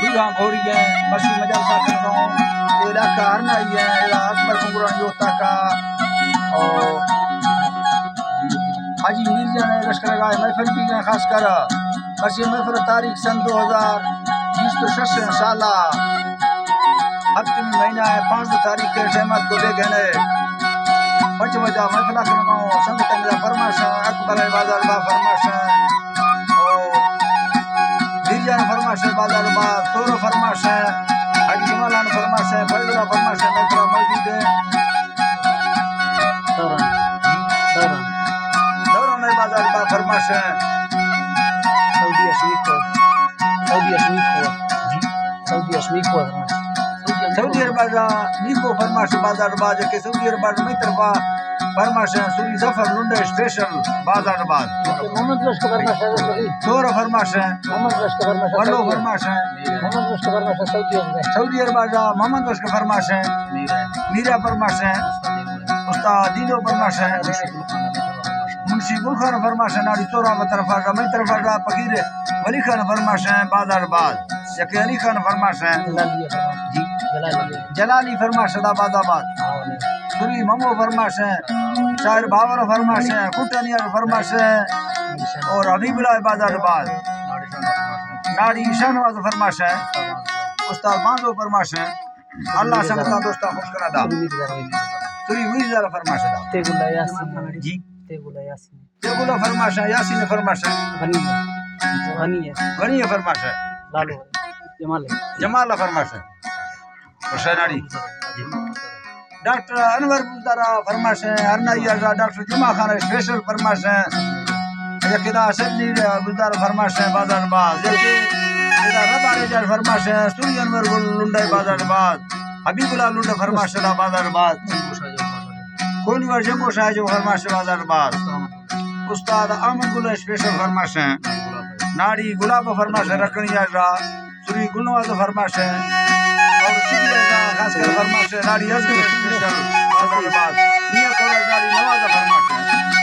پورا بھوری ہے، مرشی مجلسا کر رہا ہوں۔ یہ علاقہ ہرنائی ہے، یہ اکبر کنگران یوتا کا۔ اور حاجی میر جان ہے، لشکر گاہ محفل بھی ہے خاص کر۔ مرشی محفل تاریخ سن دو ہزار بیس تو شش انشاءاللہ۔ ہفتمی مہینہ ہے، پانچ تاریخ کے ٹائم کو دے گھنے۔ پنچ بجا محفل کر رہا ہوں، سنگت میرا فرمائش ہے، اکبر ہے بازار با فرمائش ہے۔ او، میر جان فرمائش ہے بازار با، تورو فرمائش ہے، حاجی جمالان فرمائش ہے، فیض اللہ فرمائش ہے، میں پورا موجود ہے۔ دوران۔ دوران۔ دوران ہے بازار با فرمائش ہے۔ سعودی اشمیک کو۔ سعودی اشمیک کو۔ جی۔ سعودی اشمیک کو فرمائش۔ سعودی عرب آجا نیکو فرمائش بازار باز کہ سعودی عرب آجا میں طرفا فرمائش ہے، سوری ظفر لنڈے اسپیشل بازار باز۔ محمد لشکر فرمائش ہے، سوری۔ دور فرمائش ہے۔ محمد لشکر فرمائش ہے، ولو سعودی۔ فرمائش ہے۔ محمد لشکر فرمائش ہے، سعودی عرب۔ سعودی عرب آجا محمد لشکر فرمائش ہے۔ میرا فرمائش ہے۔ استاد دینو فرمائش ہے۔ منشی گل خان فرمائش ہے، ناڑی تورا طرف آجا، میں طرف آجا، فقیر ولی خان فرمائش ہے، بازار باز۔ یکے علی خان فرمائش ہے۔ جلالی فرمائش۔ جی۔ جلالی۔ جلالی فرمائش دا بازار باز۔ ہاں۔ سوری ممو فرمائش ہے۔ شاعر باور فرمائش ہے۔ کٹانیار فرمائش ہے۔ اور حبیب اللہ بازار باز۔ ناڑی شاہنواز فرمائش ہے۔ استاد باندو فرمائش ہے۔ اللہ سنگتاں دوستاں خوش کرا دا۔ سوری ویزا فرمائش دا۔ تیگ اللہ یاسین۔ جی۔ تیگ اللہ یاسین۔ تیگ اللہ فرمائش ہے، یاسین فرمائش ہے۔ غنی ہے۔ غنی ہے۔ غنی ہے فرمائش ہے۔ لالو۔ جمال ہے۔ جمال فرمائش ہے۔ حسین علی۔ ڈاکٹر انور بزدار فرمائش ہے، ہرنائی آجا ڈاکٹر جمعہ خان اسپیشل فرمائش ہے۔ یکے دا اسد میر بزدار فرمائش ہے، بازار باز۔ یکے دا رباڑے جا فرمائش ہے، سوری انور گل لنڈے بازار باز۔ حبیب اللہ لنڈے فرمائش ہے، بازار باز۔ کونی ور جنگو شاہ جو فرمائش بازار باز۔ استاد احمد گل اسپیشل فرمائش ہے۔ ناڑی گلاب فرمائش ہے، رکھنی آجا۔ سوری گلنواز فرمائش ہے۔ اور سوری آجا خاص کر فرمائش ہے، ناڑی ازگر اسپیشل بازار باز۔ نیا کوڑا ناڑی نواز فرمائش ہے۔